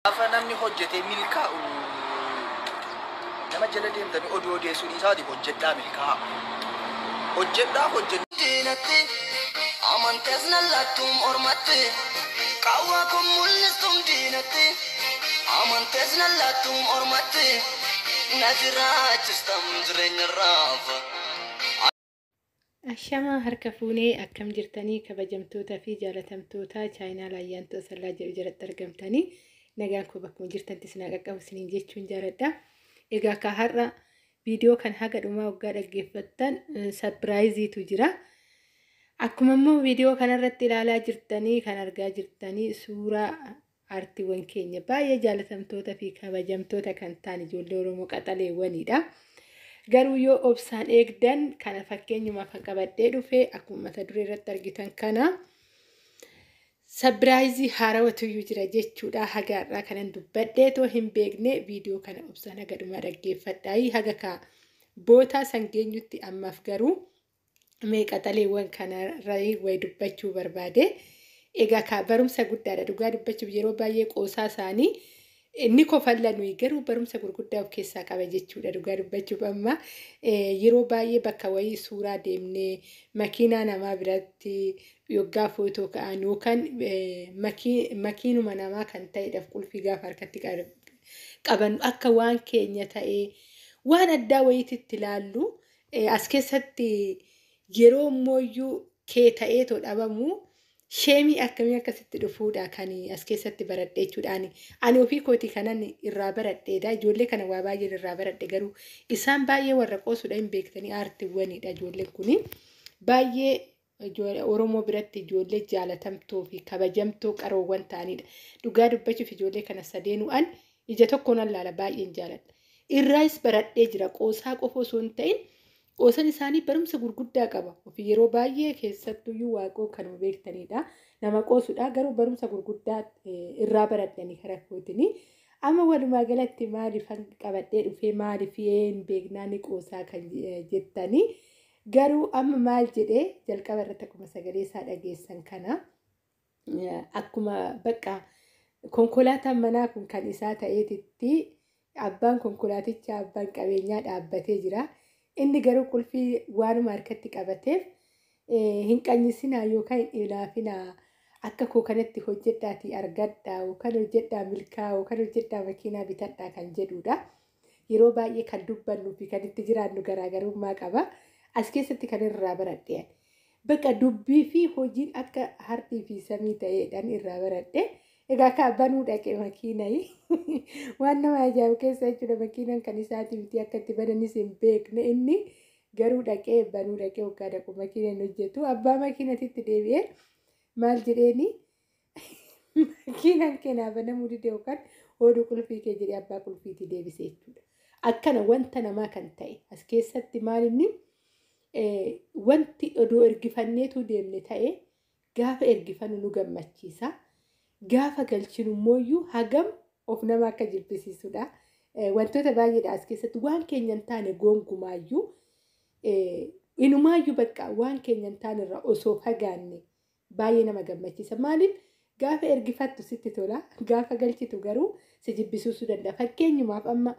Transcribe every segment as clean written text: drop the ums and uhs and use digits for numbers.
Gaafa namni hojjetee milkaa'u nama jala deemtanii oduu odeessuun isaati hojjedhaa milkaa'aa. Hojjedhaa hojjedhaa. Diinatti amantees nallattuum ormatti qaawwaa kun mul'istuum diinatti amantees nallattuum ormatti na jiraachistam jireenya raafa. Ashamaa harka fuunee akkam jirtanii kabajamtootaa fi jaalatamtoota chaayinaa Ayyaantuu Asallaa jedhu jalatti argamtanii nagaan koo bakkuma jirtanitti isin qaqqabu isiniin jechuun jaaladha. Egaa akka har'a viidiyoo kan haga dhumaa waggaa dhaggeeffattan surprise-iitu jira. Akkuma immoo viidiyoo kanarratti ilaalaa jirtanii kan argaa jirtanii suuraa aartiiwwan keenya baay'ee jaalatamtoota fi kabajamtoota kan ta'an ijoollee Oromoo qaxaleewwanidha. Garuu yoo obsaan eegdan kana fakkeenyumaaf kan qabadhee dhufe akkuma mata duree irratti argitan kana surprise haarawatuyyuu jira jechuudha. Haga har'aa kanan dubbadhee too hin beekne viidiyoo kana obsaan haga dhumaa dhaggeeffadhaa. Haga ka bootaa san geenyutti ammaaf garuu mee qaxaleewwan kanarraa wayi dubbachuu barbaade. Egaa ka barumsa guddaadha dhugaa dubbachuuf yeroo baay'ee qoosaa isaanii inni kofalla nuyi garuu barumsa gurguddaa of keessaa qaba jechuudha dhugaa dubbachuuf amma yeroo baay'ee bakka wayii suuraa deemnee makiinaa namaa biratti yoggaa footoo ka'an yookaan makiinuma namaa kan ta'edhaaf qulfii gaafa harkatti qabannu akka waan keenya ta'ee waan addaa wayiitti ilaallu as keessatti yeroo mooyyuu kee ta'eetoo dhabamu sheemii akkamii akkasitti dhufuudha kan as keessatti baradhe jechuudhaan. Ani ofii kootii kanan irraa baradheedha. Ijoollee kana waa baay'een irraa baradhe garuu isaan baay'ee warra qoosuudha hin beektanii aartiiwwanidha ijoolleen kuni. Baay'ee Oromoo biratti ijoollee jaalatamtoo fi kabajamtoo qaroowwan ta'anidha. Dhugaa dubbachuuf ijoollee kana sadeenuu an ija tokkoon allaala baay'een jaaladha. Irraas baradhee jira qoosaa qofa osoo hin ta'in qoosan isaanii barumsa gurguddaa qaba. Ofii yeroo baay'ee keessattuyyuu waaqoo kanuma beektanidha. Nama qoosudha garuu barumsa gurguddaa irraa baradhanii karaa kootinii. Amma walumaa galatti maaliif qabadhee dhufee maaliif hin beeknaa ni qoosaa kan jettanii garuu amma maal jedhee jalqaba irratti akkuma sagalee isaa dhageessan kana akkuma bakka konkolaataan manaa kun kan isaa ta'eetitti abbaan konkolaatichaa abbaan qabeenyaa dhaabbatee jira. Inni garuu qulfii waanuma harkatti qabateef hin qanyisinaa yookaan hin ilaafinaa akka koo kanatti hojjedhaatii argadhaa yookaan hojjedhaa milkaa yookaan hojjedhaa makiinaa bitadhaa kan jedhudha. Yeroo baay'ee kan dubbannuu fi kan itti jiraannu garaagarummaa qaba. As keessatti kan irraa baradhe. Bakka dubbii fi hojiin akka hardii fi samii ta'eedhaan irraa baradhe. Egaa akka banuu dhaqe makiinaa waan nama ajaa'ibu keessa jechuudha makiinaan kan isaati miti akka itti bananis hin beekne inni garuu dhaqee banuu dhaqee waggaa dhaqu makiina hin hojjetu abbaa makiinatitti deebi'ee maal jedheeni makiinaan keenyaa banamuu dide yookaan hoduu qulfii kee jedhee abbaa qulfiitti deebise jechuudha. Akkana wanta namaa kan ta'e as keessatti maal inni wanti oduu ergifanneetu deemne ta'e gaafa ergifannu nu gammachiisa. Gaafa galchinu mooyyuu hagam of nama akka jibbisiisudha. Wantoota baay'eedha as keessatti waan keenya hin taane gonkumaayyuu inumaayyuu bakka waan keenya hin taane irraa osoo fagaanne baay'ee nama gammachiisa. Maaliif gaafa ergifattu sitti tola gaafa galchitu garuu si jibbisiisuu danda'a. Fakkeenyumaaf amma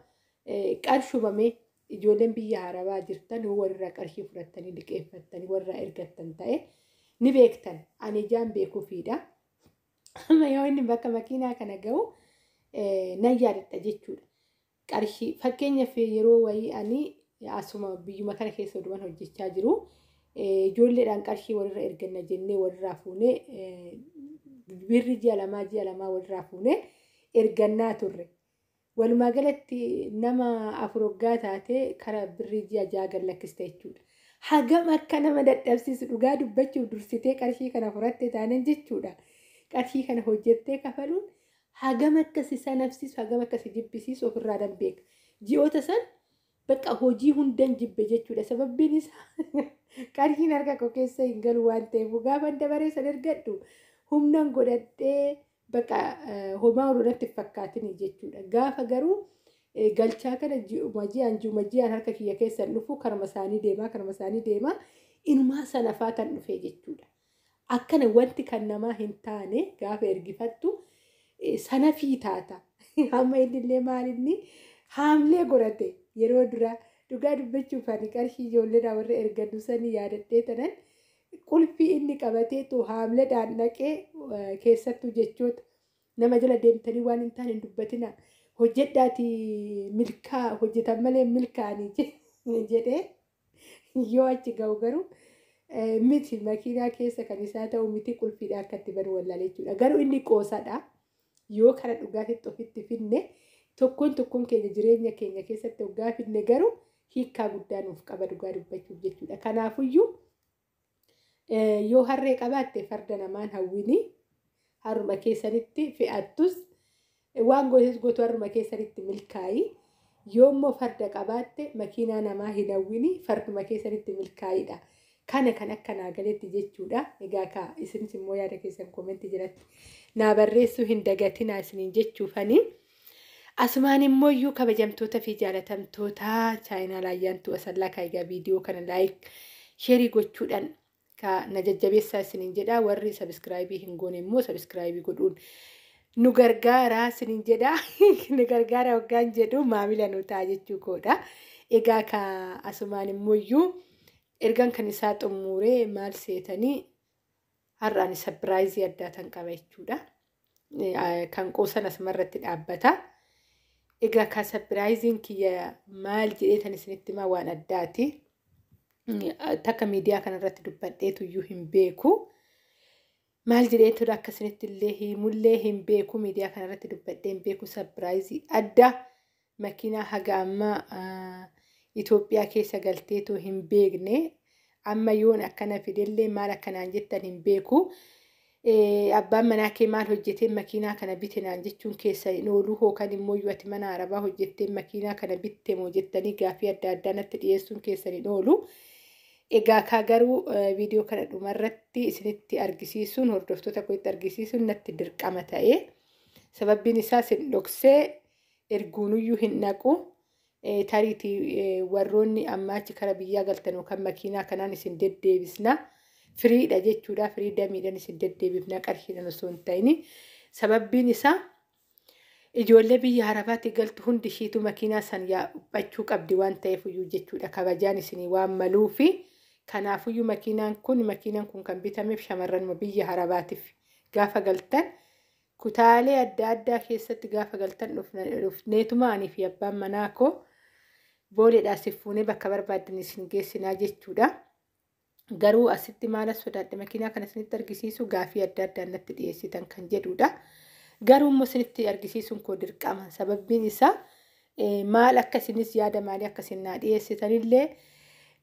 qarshumamee ijoolleen biyya Arabaa jirtan warra qarshii fudhattanii liqeeffattanii warra ergattan ta'e ni beektan ani ijaan beekuufiidha. Amma yoo inni bakka makiinaa kana gahu nan yaadadha jechuudha. Qarshii fakkeenyaaf yeroo wayii ani asuma biyyuma kana keessa oduman hojjechaa jiru ijoolleedhaan qarshii walirra erganna jennee walirraa fuunee birri ji'a lamaa walirraa fuunee ergannaa turre. Walumaa galatti nama afur waggaa taatee karaa birrii ji'a 6 gad lakkiste jechuudha. Hagam akka nama dadhabsiisu dhugaa dubbachuuf dursitee qarshii kana furatte taanan jechuudha. Qarshii kana hojjettee kafaluun hagam akka si sanafsiisu hagam akka si jibbisiisu ofirraa dan beeka. Ji'oota san bakka hojii hundan jibbe jechuudha. Sababbiin isaa qarshiin harka koo keessa hin galu waan ta'eef gaafa dabaree san ergadhu humnan godhadhee bakka homaa oduu natti fakkaatin jechuudha. Gaafa garuu galchaa kana ji'uma ji'aan harka kiyya keessa dhufu karma isaanii deemaa inumaa sanafaa kan dhufe jechuudha. Akkana wanti kan namaa hin taane gaafa ergifattu sanafii taata. Amma innillee maalinni haamlee godhate yeroo dura dhugaa dubbachuuf ani qarshii ijoolleedhaa warra ergannu sanii yaadadhee tanan qulfii inni qabateetu haamleedhaan dhaqee keessattuu jechoota nama jala deemtanii waan hin taane hin dubbatina hojjedhaati milkaa hojjetan malee milkaanii jedhee yoo achi ga'u garuu miti makiinaa keessa kan isaa ta'u miti qulfiidha akka itti banu wallaalee jechuudha. Garuu inni qoosadha. Yoo kana dhugaatitti ofitti finne tokkoon tokkoon keenya jireenya keenya keessatti hoggaa finne garuu hiikkaa guddaa nuuf qaba dhugaa dubbachuuf jechuudha. Kanaafuyyuu yoo harree qabaatte farda namaan hawwini harruma keessanitti fe'attus waan gootes gootu harruma keessanitti milkaa'i. Yoo immoo farda qabaatte makiinaa namaa hin hawwini farduma keessanitti milkaa'idha. Kana kan akka naa galetti jechuudha. Egaa kaa isinis immoo yaada keessan koomentii jalatti naa barreessuu hin dagatinaa isiniin jechuufani. Asumaan immoo iyyuu kabajamtoota fi jaalatamtoota chaayinaa laayyaantuu asallaa kaa egaa viidiyoo kana like share gochuudhaan ka na jajjabeessaa isiniin jedha. Warri subscribe hin goone immoo subscribe godhuun nu gargaaraa isiniin jedha. Nu gargaara hoggaan jedhu maamila nu ta'a jechuu koodha. Egaa ka asumaan immoo iyyuu ergaan kan isaa xumuree maal seetanii har'aan surprise addaa tan qaba jechuudha. Kan qoosan asumarratti dhaabbata. Egaa ka surpriseiin kiyya maal jedhee tan isinitti himaa waan addaati. Takka miidiyaa kanarratti dubbadheetu iyyuu hin beeku. Maal jedheetu akka isinitti illee himullee hin beeku miidiyaa kanarratti dubbadhee hin beeku surprise adda makiinaa haga ammaa Itoophiyaa keessa galteetu hin beekne amma yoon akkana fidellee maal akkanaan jettan hin beeku. Abbaan manaa kee maal hojjetee makiinaa kana bite naan jechuun keessa hin oolu hookan immoo yoo ati mana arabaa hojjettee makiinaa kana bitte moo jettanii gaaffii adda addaa natti dhiyeessuun keessan hin oolu. Egaa kaa garuu viidiyoo kana dhumarratti isinitti argisiisuun hordoftoota kootti argisiisuun natti dirqama ta'e. Sababbiin isaas hin dhoksee erguunuyyuu hin dhaqu. Tariitii warroonni ammaa achi kara biyyaa galtan yookaan makiinaa kanaan isin deddeebisna. Firiidha jechuudha. Firii damiidhaan isin deddeebifna qarshiidhaan osoo hin ta'in. Sababbiin isaa ijoollee biyya Arabaatti galtu hundi ishiitu makiinaa san yaabbachuu qabdi waan ta'eef iyyuu jechuudha. Kabajaan isinii waan maluufi. Kanaafuyyuu makiinaan kun kan bitameef shamarranuma biyya Arabaatiif gaafa galtan kutaalee adda addaa keessatti gaafa galtan dhufneetuma anii fi abbaan manaa koo booleedhaa si fuunee bakka barbaaddan isin geessinaa jechuudha. Garuu asitti maala sodaadhe makiinaa kana isinitti argisiisu gaafii adda addaa natti dhiyeessitan kan jedhudha. Garuu immoo isinitti argisiisuun koo dirqama. Sababbiin isaa maal akka isinis yaada maalii akka isin naa dhiyeessitanillee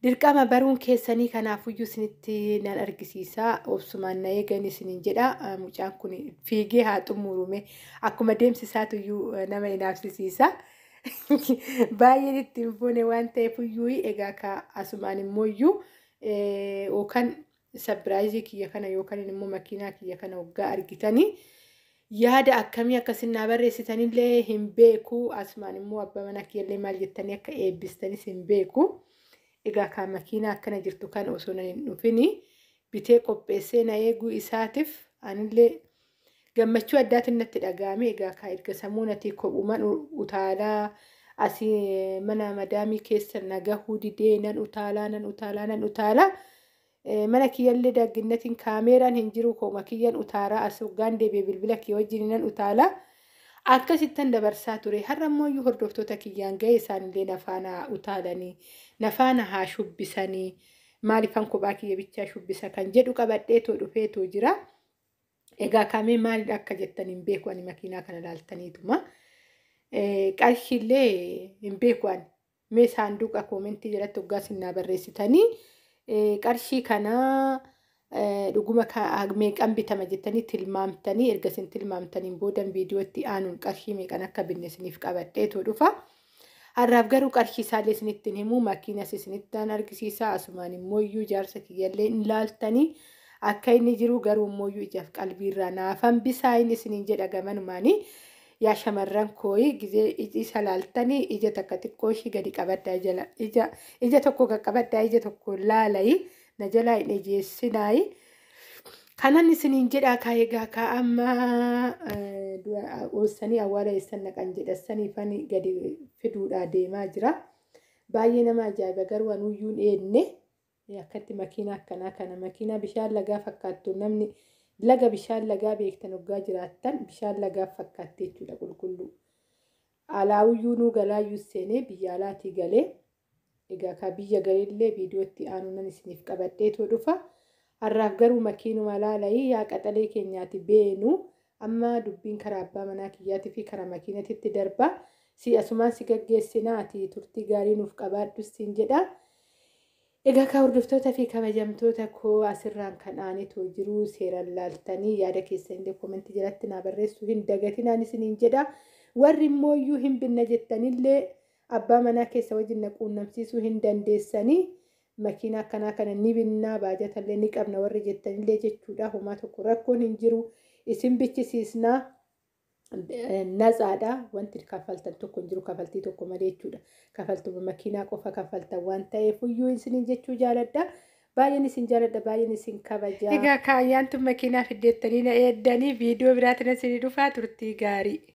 dirqama baruun keessanii kanaafuyyuu isinitti nan argisiisa. Obsumaan na eegan isiniin jedha. Mucaan kun fiigee haa xumurume. Akkuma deemsi isaatuyyuu nama inaafsisiisa. Baay'een ittiin boone waan ta'eefuyyuu egaa ka asumaan immoo iyyuu yookaan surprise kiyya kana yookaan immoo makiinaa kiyya kana waggaa argitanii yaada akkamii akkasin naa barreessitanillee hin beeku. Asumaan immoo abbaa mana kiyyallee maal jettanii akka eebbistanis hin beeku. Egaa ka makiinaa akkana jirtu kan osoo nan hin dhufini bitee qopheessee na eeguu isaatiif anillee gammachuu addaatiin natti dhaga'ame. Egaa ka erga sammuu natti kophuman utaalaa asii mana madaamii keessa na gahuu didee nan utaalaa nan utaalaa nan utaalaa. Mana kiyyallee dagginnatiin kaameeraan hin jiru kooma kiyyan utaalaa as hoggaan deebi'ee bilbila kiyya wajjin nan utaalaa. Akkasittan dabarsaa ture. Har'a immoo iyyuu hordoftoota kiyyaan ga'e isaanillee nafaana utaalanii nafaana haa shubbisanii maaliifan kophaa kiyya bichaa shubbisa kan jedhu qabadheetoo dhufeetoo jira. Egaa kamee maalidha akka jettan hin beeku ani makiinaa kana laaltaniituma. Qarshiillee hin beeku ani. Mee saanduqa koomentii jalatti hoggaa sinnaa barreessitanii qarshii kanaa dhuguma meeqan bitama jettanii tilmaamtanii erga isin tilmaamtaniin boodan viidiyootti aanuun qarshii meeqan akka binne isiniif qabadheetoo dhufa. Har'aaf garuu qarshii isaallee isinitti hin himu makiinas isinitti argisiisa asumaan immoo iyyuu jaarsa kiyyallee hin laaltanii akka inni jiru garuu immoo iyyuu ijaaf qalbiirraa naaf hambisaa inni isiniin jedha gamanumaanii. Yaa shamarran kooyi gizee isa laaltanii ija takka xiqqoo ishii gadi qabaddaa jala ija ija tokko qaqqabaddaa ija tokko laalayi na jalaa hin ejeessinaayi. Kanan isiniin jedhaa kaa egaa kaa amma oolsanii awwaala eessan naqan jedhasaniifan gadi fiduudhaa deemaa jira. Baay'ee nama ajaa'iba garuu anuyyuu hin eenne akkatti makiinaa akkanaa kana makiinaa bishaan lagaa fakkaattu namni laga bishaan lagaa beektan hoggaa jiraattan bishaan lagaa fakkaatti jechuudha qulqulluu. Alaawuyyuu nuu galaayyuu seenee biyya alaatii galee egaa kaa biyya galeellee viidiyootti aanu nan isiniif qabadheetoo dhufa. Har'aaf garuu makiinuma laalayii yaa qaxalee keenyaati beenu amma dubbiin karaa abbaa manaa kiyyaatii fi karaa makiinatitti darba. Si asumaan si gaggeessinaati turtii gaarii nuuf qabaadhu siin jedha. Egaa kaa hordoftoota fi kabajamtoota koo asirraan kan aanetoo jiru seeraan laaltanii yaada keessan illee koomentii jalatti naa barreessuu hin dagatinaan isiniin jedha. Warri immoo iyyuu hin binna jettanillee abbaa manaa keessa wajjin na quunnamsiisuu hin dandeessanii. Makiinaa akkanaa kana ni binnaa baajatallee ni qabna warri jettanillee jechuudha. Homaa tokko rakkoon hin jiru. Isin bichisiisnaa natsaadha. Wanti kaffaltan tokko hin jiru kaffaltii tokko malee jechuudha. Kaffaltuma makiinaa qofa kaffaltan waan ta'eef iyyuu isiniin jechuu jaaladha. Baay'een isin jaaladha, baay'een isin kabaja. Egaa kaayyaan tun makiinaa fiddeettanii na eeddanii viidiyoo biraatiin isinii dhufaa turtii gaarii.